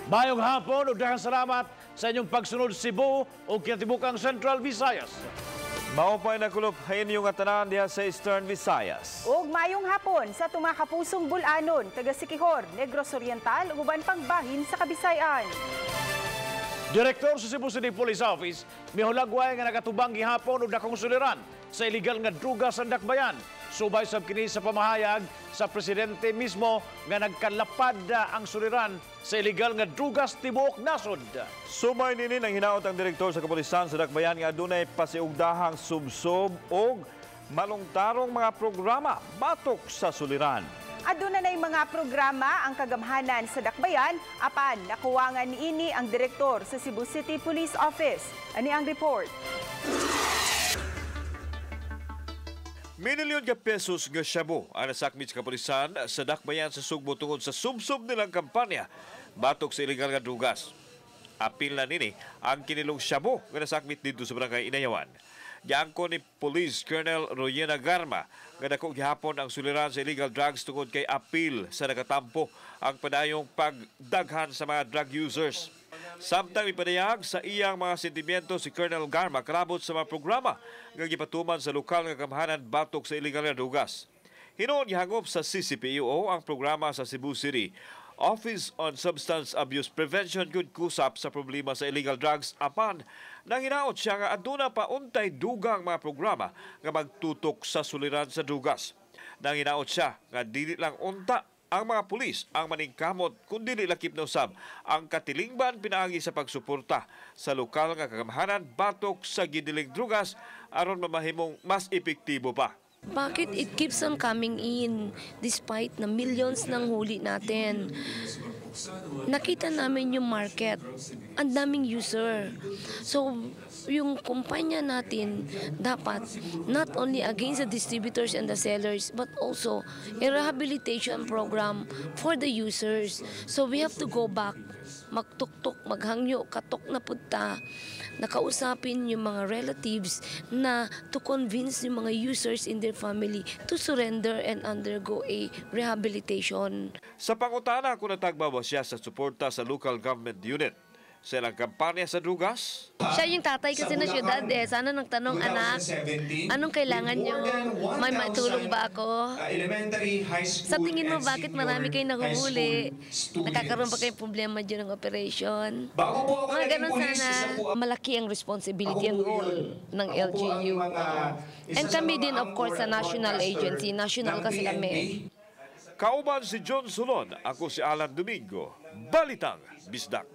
Maayong hapon ug daghang salamat sa inyong pagsunod, Cebu ug kinatibukang Central Visayas. Maupay na kulop inyong tanan diha sa Eastern Visayas. Ug maayong hapon sa tumakapusong Bulanon, taga Siquijor, Negros Oriental ug uban pang bahin sa Kabisayan. Direktor sa Cebu City Police Office mihulagway nga nakatubang gihapon og dakong suliran sa illegal nga druga sa Dakbayan. Subay sab kini sa pamahayag sa presidente mismo nga nagkalapad ang suliran sa illegal nga drugas tibuok nasod. Sumay nini, nang hinaot ang direktor sa kapulisan sa Dakbayan nga adunay pasiugdahang subsob og malungtarong mga programa batok sa suliran. Aduna nay mga programa ang kagamhanan sa Dakbayan apan nakuwangan niini ang direktor sa Cebu City Police Office. Ani ang report. Minilyon ka pesos nga shabu ang nasakmit sa kapulisan sa Dakbayan sa Sugbo tungod sa subsob nilang kampanya batok sa ilegal nga drugas. Apil na nini ang kinilong shabu nga nasakmit dito sa Barangay Inayawan. Giangko ni Police Colonel Royena Garma nga dako gihapon ang suliran sa illegal drugs tungod kay apil sa nagatampo ang padayong pagdaghan sa mga drug users. Samtang mipadayag sa iyang mga sentimiento si Colonel Garma kalabot sa mga programa nga gipatuman sa lokal nga gamhanan batok sa illegal nga drugas. Hinuon gihangop sa CCPO ang programa sa Cebu City Office on Substance Abuse Prevention kun kusap sa problema sa illegal drugs, apan nanginaot siya nga aduna pa untay dugang mga programa nga magtutok sa suliran sa drugas. Nanginaot siya nga dili lang unta ang mga pulis ang maningkamot kundi lakip na usab ang katilingban pinaagi sa pagsuporta sa lokal nga kagamhanan batok sa gidiling drugas aron mamahimong mas epektibo pa. Bakit it keeps on coming in despite na millions ng huli natin? Nakita namin yung market. Ang daming user. So, yung kumpanya natin dapat not only against the distributors and the sellers but also a rehabilitation program for the users. So we have to go back, magtuktok, maghangyo, katok na punta, nakausapin yung mga relatives na to convince yung mga users in their family to surrender and undergo a rehabilitation. Sa pangutana kung natagbawa siya sa suporta sa local government unit sa ilang kampanya sa drugas, Siya yung tatay kasi na syudad eh. Sana nagtanong, "Anak, anong kailangan nyo? May matulong ba ako? Sa tingin mo, bakit marami kayong nahuhuli? Nakakaroon ba kayong problema dyan ng operation?" Mga ganun sana. Malaki ang responsibility and role ng LGU. And kami din, of course, sa national agency. National kasi kami. Kauban si John Solon, ako si Alan Domingo. Balitang Bisdak.